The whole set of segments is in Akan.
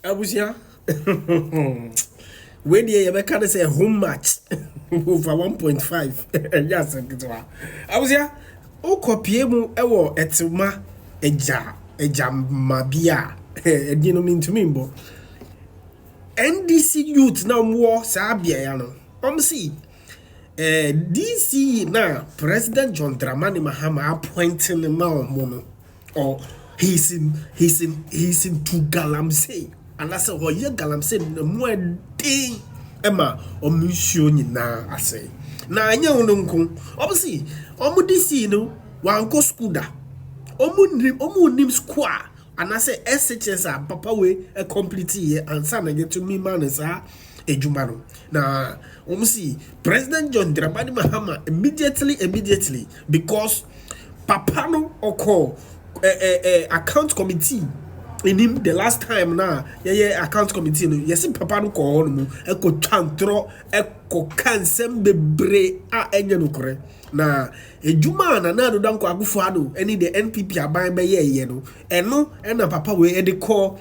Abusua, wei deɛ yɛbɛka no sɛ home match over 1.5, ɛnyɛ asɛm ketewa. Abusua, wokɔpie mu ɛwɔ ɛtema agya agyama bi a ɛdi no mentumi mbɔ. NDC youth na wɔwɔ saa beaeɛ no, wɔn si DCE na President John Dramani Mahama appoint ne ma wɔn no, or he's into galamsey anaasɛ ɔyɛ galamsey na mu ɛden ɛma wɔn nsuo nyinaa asɛe. Na ɛnyɛ wɔn nko, wɔn si wɔn DCE no wankɔ school da, wɔn nim school a anaasɛ SHS a papa wei complete yɛ ansa na yɛtumi ma no saa adwuma no. Na wɔn si President John Dramani Mahama immediately because papa no ɔkɔ ɛ ɛ ɛ account committee enim the last time na yɛyɛ account committee no, yɛsi papa no kɔ hɔ nom ɛkɔ twa ntorɔ, ɛkɔ ka nsɛm bebree a ɛnyɛ nokorɛ. Na edwuma a Nana Addo Dankwa Akufo Addo ɛne the NPP aban bɛyɛ yɛ no, ɛno ɛna papa wei ɛde kɔ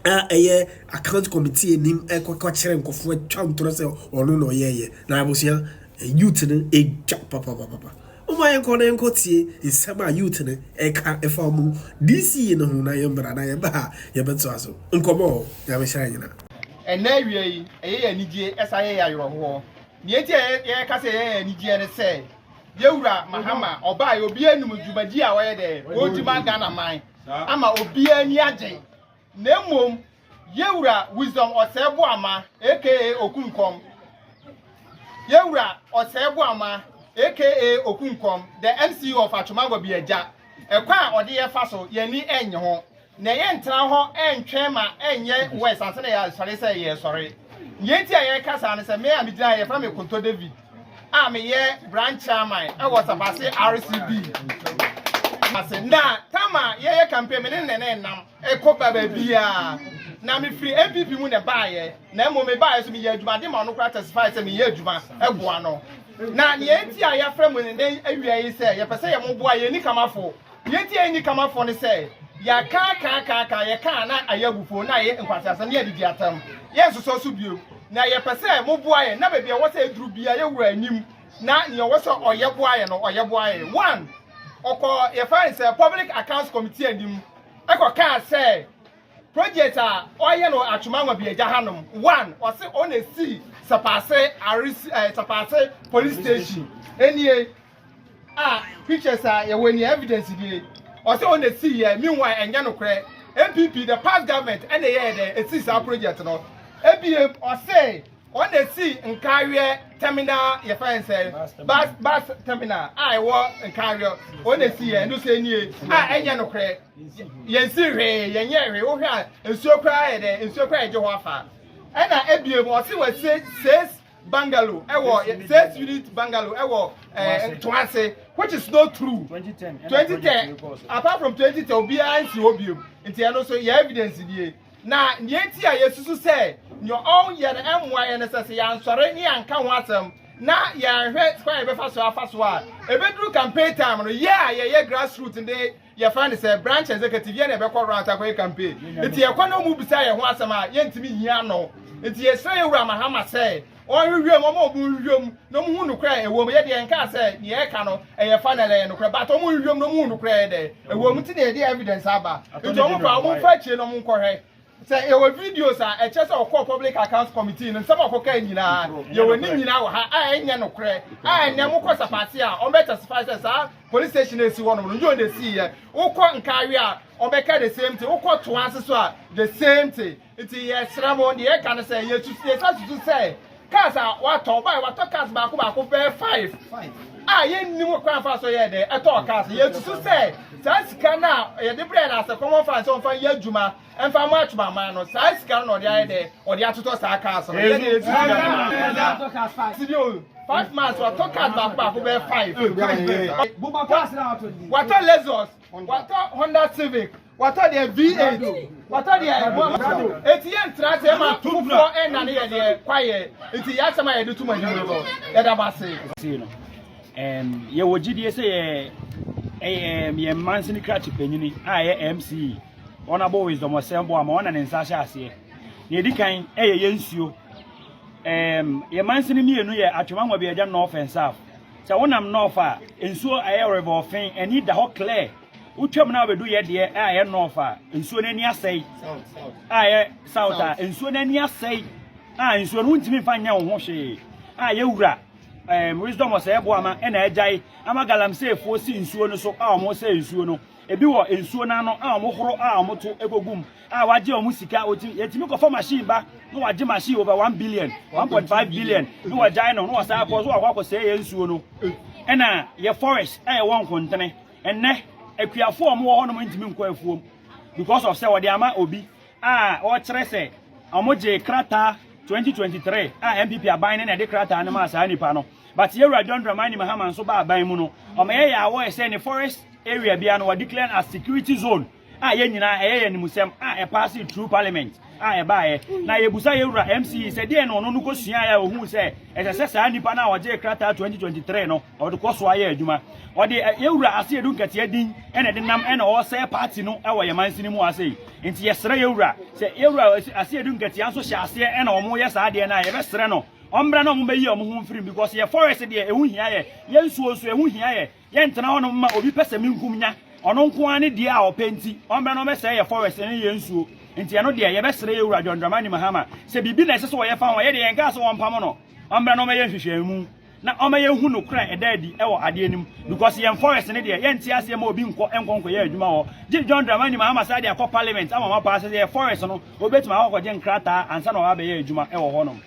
a ɛyɛ account committee anim ɛkɔkɔ kyerɛ nkɔfoɔ atwa ntorɔ sɛ ɔno na ɔyɛɛyɛ. Na abusua, youth no edwa papapapa. Wɔn a yɛnkɔ na yɛnkɔ tie nsɛm a youth no ɛka ɛfa wɔn DCE no ho na yɛn na yɛba a yɛbɛtoa so nkɔmɔ. Nyame nyinaa. Ɛnɛ awia yi, ɛyɛ yɛ anigye, ɛsa yɛ yɛ awerɛhoɔ. Nea enti a yɛka sɛ ɛyɛ yɛ anigyeɛ ne sɛ yɛwura Mahama ɔbaa yɛ obiara nim dwumadi a wɔyɛ dɛ wɔredi ma Ghana man ama obiara ani agye. Na mmom yɛwura Wisdom Ɔsɛe Boama aka Okunkom, yɛwura Ɔsɛe Boama aka Okunkom, the MCE of Atwima Nwabiagya, ɛkwan a ɔde yɛfa so yɛni ɛnyɛ ho na yɛntena hɔ ɛntwɛn ma ɛnyɛ worse ansa na yɛasɔre sɛ yɛsɔre. Nea enti a yɛreka saa no sɛ me a megyina ha, yɛfrɛ me Konto David a meyɛ branch chairman ɛwɔ Sapase RCB ase. Na tama yɛyɛ campaign, me ne nene nam ɛkɔ ba baabiaa na mefiri NPP mu na ɛbaayɛ. Na mmom mebaayɛ so meyɛ adwuma de ma ɔno koraa testify sɛ meyɛ adwuma ɛboa no. Na nea enti a yɛafrɛ mu ne awia yi sɛ yɛpɛ sɛ yɛmoboa yɛni kamafo. Nea enti a yɛni kamafo ne sɛ yɛaka ka ka ka yɛka na ayɛ abufuo na ayɛ nkwaseasɛm ne yɛdedi atam, yɛnsosɔ so bio. Na yɛpɛ sɛ moboa yɛn na baabi a ɛwɔ sɛ ɛduru bia yɛwura anim na nea ɔwɔ sɛ ɔyɛ boa yɛn no, ɔyɛ boa yɛn. One, ɔkɔ yɛfrɛ no sɛ Public Accounts Committee anim ɛkɔ kaa sɛ project a ɔyɛ no Atwima Nwabiagya hanom, one, ɔse ɔna esi Sapase aresi Sapase police station. Enie a pictures a yɛwɔ ni, evidence nie. Ɔsɛ ɔna esi yɛ. Meanwhile ɛnyɛ nokorɛ. NPP, the past government, ɛna ɛyɛ dɛ esi saa project no. Ebie ɔsɛ ɔna esi Nkareɛ terminal, yɛfrɛ sɛ bus terminal a ɛwɔ Nkareɛ, ɔna esi yɛ. Ɛno sɛ nie a ɛnyɛ nokorɛ. Yɛnsi hwee, yɛnyɛ hwee. Wohwɛ a nsuo koraa yɛ dɛ nsuo koraa yɛgye hɔ afa. Ɛna ebie mu ɔsi wɔ six bungalow ɛwɔ six unit bungalow ɛwɔ Ntoase, which is not true. 2010, apart from 2010, obiara nsi hɔ biem. Nti ɛno nso yɛ evidence nie. Na nea eti a yɛsusu sɛ nea ɔnyɛ no ɛmmoa yɛn no sɛ yɛansɔre ne yɛanka ho asɛm na yɛanhwɛ kwan yɛbɛfa so afa so a ebeduru campaign time no, yɛ a yɛyɛ grassroot ne yɛfa ne sɛ branch executive yɛn na yɛbɛkɔ round akɔyɛ campaign. Nti yɛkɔ na ɔmu bisa yɛn ho asɛm a yɛntumi nyia no. Nti yɛsrɛ yɛwura Mahama sɛ ɔnhwehwɛ mu, ɔma ɔmo nhwehwɛ mu na ɔmo hu nokorɛ a ɛwɔ mu. Yɛdeɛ nka sɛ nea ɛka no ɛyɛ final, ɛyɛ nokorɛ, but ɔmo nhwehwɛ mu na ɔmo hu nokorɛ yɛ dɛ ɛwɔ mu. Nti na yɛde evidence aba. Nti ɔmo fa ɔmo mfa akyire na ɔmo nkɔhwɛ sɛ yɛwɔ videos a ɛkyɛ sɛ ɔkɔɔ Public Accounts Committee no, nsɛm a ɔkɔka nyinaa yɛwɔ ne nyinaa wɔ ha a ɛnyɛ nokorɛ. A ɛnɛ mokɔ Sapase a ɔmbɛ testify sɛ saa police station a esi hɔ nom no nyɛ ɔna esi yɛ. Wokɔ Nkaare a ɔbɛka the same thing, wokɔ Toase so a the same thing. Nti yɛsrɛ mo, deɛ yɛka no sɛ yɛsusu, yɛsa susu sɛ cars a watɔ ɔbaa watɔ cars baako baako bɛyɛ five a yɛnnim kwan fa so yɛ dɛ ɛtɔɔ cars. Yɛsusu sɛ saa sika no a yɛde brɛ no asɛ common fund sɛ ɔmfa nyɛ adwuma ɛmfa mo atwoma no, saa sika no na ɔde ayɛ dɛ ɔde atotɔ saa cars no. Yɛde yɛsusu sidi o 5 months watɔ cars baako baako bɛyɛ five. Watɔ Lexus, watɔ Honda Civic, watɔ deɛ V8, watɔ deɛ. Eti yɛn ntena ase ma foforɔ ɛna ne yɛ deɛ kwayɛ. Nti yɛ asɛm a yɛde tum anim no, yɛda mo ase. Sei no yɛwɔ gyidie sɛ yɛ ɛyɛ yɛn mansini krakye panyini a ɛyɛ MCE. Honourable Wisdom Osei Boamah ɔna ne nsa ahyɛ aseɛ. Nea ɛdi kan ɛyɛ yɛn nsuo. Yɛn mansini mmienu yɛ Atwema Nwabiagya North and South. Sɛ wonam North a, nsuo ɛyɛ River Ɔfen, ani da hɔ clear. Wotwam na wabɛdu yɛ deɛ a ɛyɛ North a, nsuo no ani asɛe. A ɛyɛ South a, nsuo no ani asɛe. A nsuo no wontumi mfa nyɛ wo ho hwee. A yɛwura Wisdom Osei Boamah ɛna agyae ama galamseyfoɔ si nsuo no so a wɔn sɛ nsuo no. Ebi wɔ nsuo no ano a wɔhoro a wɔto kɔgu mu a wɔagye wɔn sika. Wɔtumi yɛtumi kɔfa machine ba na wɔagye machine over 1 billion, 1.5 billion na wɔagyae no na wɔsan akɔ so wakɔ akɔsɛe yɛn nsuo no. Ɛna yɛ forest a ɛwɔ Nkontene, ɛnnɛ akuafoɔ a wɔwɔ hɔnom ntumi nkɔ afuom because of sɛ wɔde ama obi a ɔkyerɛ sɛ wɔgye krataa 2023 a NPP aban ne na ɛde krataa no maa saa nipa no. But yɛwura John Dramani Mahama nso ba aban mu no, ɔma yɛyɛ awɔ sɛ ne forest area bia no wɔdeclare as security zone a yɛn nyinaa ɛyɛ yɛn nimusɛm a ɛpass through parliament a ɛbaeɛ. Na yɛbusa yɛwura MCE sɛ deɛ na ɔno no kɔsua a ohuu sɛ ɛsɛ sɛ saa nipa no a ɔgye krataa 2023 no ɔde kɔ so ayɛ adwuma. Ɔde yɛwura Asiedu Nketia din ɛna ɛde nam ɛna ɔresɛe party no ɛwɔ yɛn mansini mu ase yi. Nti yɛsrɛ yɛwura sɛ yɛwura Asiedu Nketia nso hyɛ aseɛ ɛna wɔn yɛ saa adeɛ no a, yɛbɛsrɛ no ɔmmra na wɔn bɛyi wɔn ho mfirim because yɛ forest deɛ, ɛho hia yɛ, yɛn nsuo nso ɛho hia yɛ. Yɛntena hɔnom ma obi pɛ sɛ minkum nya ɔno nko ara ne deɛ a ɔpɛ nti ɔmmra na ɔmmɛsɛe yɛ forest ne yɛn nsuo. Nti ɛno deɛ, yɛbɛsrɛ yɛwura John Dramani Mahama sɛ biribi na ɛsɛ sɛ wɔyɛ fa ho a, yɛdeɛ yɛnkaa sɛ wɔmpam no, ɔmmra na ɔmmɛyɛ nhwehwɛmu na ɔmmɛyɛ hu nokorɛ ɛda adi ɛwɔ adeɛ no mu because yɛn forest ne deɛ, yɛnte aseɛ ma obi nkɔ nkɔyɛ adwuma hɔ gye John Dramani Mahama saa de akɔ parliament ama ma pass sɛ yɛ forest no obɛtumi akɔkɔgye nkrataa ansa na ɔabɛyɛ adwuma ɛwɔ hɔnom.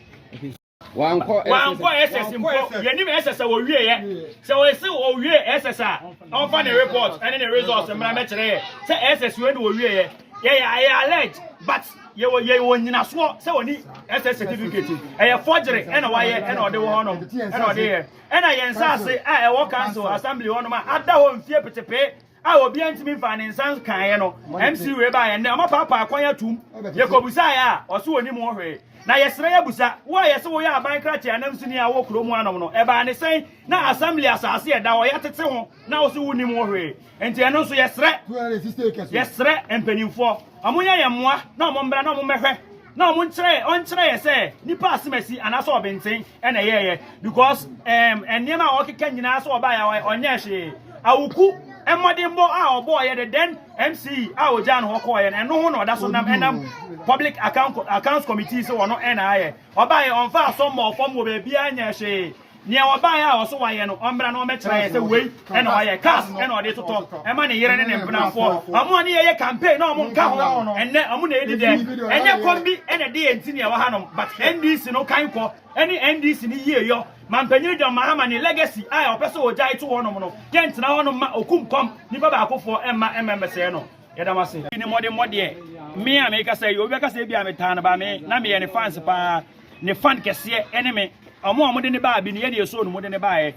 Wankɔ. Wankɔ SS mpo. Yɛnim SS a wɔwie yɛ sɛ wɔsi wɔwie SS a, ɔmfa ne report ɛne ne results mmra mɛkyerɛ yɛ sɛ SS wei na wɔwie yɛ. Yɛyɛ ɛyɛ allege, but yɛwɔ nyinasoɔ sɛ wɔni SS certificate ɛyɛ forgery ɛna wayɛ ɛna ɔde wɔ hɔnom ɛna ɔde yɛ. Ɛna yɛn nsaase a ɛwɔ council assembly hɔnom a ada hɔ mfie petepee a obiara ntumi nfa ne nsa nkaeɛ no, MC wei ba yɛn nnɛ ɔma paapaa kwan atum. Yɛkɔbusaeɛ a, ɔso wɔ nim ho hwee. Na yɛsrɛ, yɛbusa wo a yɛsɛ woyɛ aban krakyɛ anamsini a wɔ kurom anom no, ɛbaa ne sɛn na assembly asase ɛda hɔ yɛatete ho na wo so wonim ho hwee? Nti ɛno nso yɛsrɛ mpanimfoɔ ɔmo nyɛ yɛn mmoa na ɔmo mbra na ɔmo mmɛhwɛ na ɔmo nkyerɛ ɔnkyerɛ yɛ sɛ nipa asemasi anaasɛ ɔbɛnten ɛna ɛyɛɛyɛ because nneɛma a ɔkeka nyinaa sɛ ɔbaa yɛ ɔnyɛ hwee. Awuku mmɔdenbɔ a ɔbɔɔ yɛ de then MCE a ogyaa no hɔ kɔɔ yɛ no, ɛno ho na ɔda so nam ɛnam public accounts committee sɛ wɔno ɛna ayɛ. Ɔbaa yɛ ɔnfa asɔmmɔ fam wɔ baabiara nyɛ hwee. Nea ɔbaa yɛ a ɔso wayɛ no, ɔmmra na ɔmmɛkyerɛ yɛ sɛ wei ɛna ɔyɛ. Cars ɛna ɔde totɔ ɛma ne yere ne ne mpenafoɔ. Ɔmo a ne yɛyɛ campaign na ɔmo nka ho, ɛnnɛ ɔmo na ɛdi dɛ. Ɛnyɛ kɔm bi ɛna ɛde yɛn ti nea ɛwɔ hanom, but NDC no kan kɔ ɛne NDC ne yie yɔ mampanyini John Mahama ne legacy a ɔpɛ sɛ ɔgyae to hɔnom no, yɛntena hɔnom ma okum kɔm nipa baakofoɔ ɛmma ɛmmɛmmɛsɛɛ no. Yɛda mo ase. Ne mmɔdemmɔ deɛ, me a mekasa yi, obi bɛka sɛ ebi a metaa no ba me na meyɛ ne fans paa, ne fan kɛseɛ ɛne me. Ɔmo a ɔmode ne baa bi no, yɛde ɛsoo no mode ne baeɛ.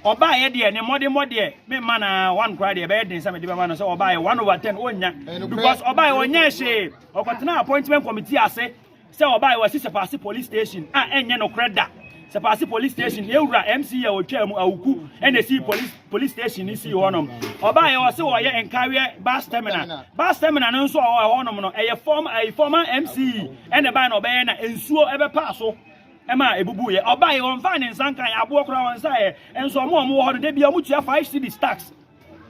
Ɔbaeɛ deɛ, ne mmɔdemmɔ deɛ, memma na one koraa deɛ, ɛbɛyɛ den sɛ mede bɛma no sɛ ɔbaeɛ 1 over 10 ɔnnya because ɔbaeɛ ɔnyɛ hwee. Ɔkɔtena appointment committee ase sɛ ɔbaeɛ wɔasi Sɛpaase police station a ɛnyɛ nokorɛ da. Sɛpaase police station, yɛwura MC a ɔtwaa mu Awuku ɛna ɛsii police station ne sii hɔnom. Ɔbaeɛ ɔse wɔyɛ Nkareɛ bus terminal. Bus terminal no nso a ɔwɔ hɔnom no, ɛyɛ former MCE ɛna ɛbaeɛ na ɔbɛyɛ na nsuo ɛbɛpaa so ɛma ebubu yɛ. Ɔbaeɛ ɔmfa ne nsa nkan aboɔ koraa ɔnsa yɛ nso. Ɔmo a ɔmo wɔ hɔ no, de bia ɔmo tua 5 cedis tax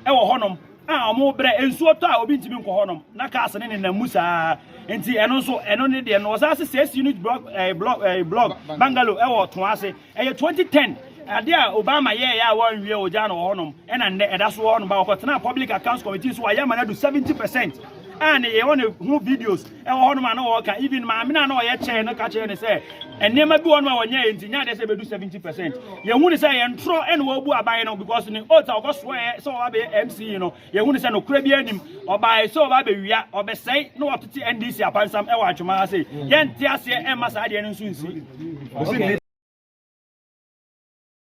ɛwɔ hɔnom a ɔmo brɛ. Nsuo tɔ a, obi ntumi nkɔ hɔnom na cars ne nenam mu saa. Nti ɛno nso ɛno ne deɛ no. Ɔsan se six unit block ɛɛ block ɛɛ block bungalow ɛwɔ toa ase, ɛyɛ 2010 adeɛ a Obama yɛɛyɛ a wɔnwie ogya no wɔ hɔnom, ɛna nnɛ ɛda so wɔ hɔnom ba. Ɔkɔtena public accounts committee so, wayɛ ama no adu 70% a ne yɛwɔ ne ho videos ɛwɔ hɔnom a na wɔka. Even maame no a na ɔyɛ kyɛn no ka kyerɛ ne sɛ nneɛma bi wɔ hɔnom a wɔnyɛ yɛ nti nyɛ adeɛ sɛ ɛbɛdu 70%. Yɛhu ne sɛ yɛn ntorɔ ɛna wɔbu aban no because ne oath a ɔkɔsoɛ sɛ ɔba bɛyɛ MCE no, yɛhu ne sɛ nokorɛ bi anim. Ɔbaeɛ sɛ ɔba bɛwia, ɔbɛsɛe na wɔtete NDC apansam ɛwɔ Atwoma ha sei. Yɛnte aseɛ ɛmma saa adeɛ no nso nsi.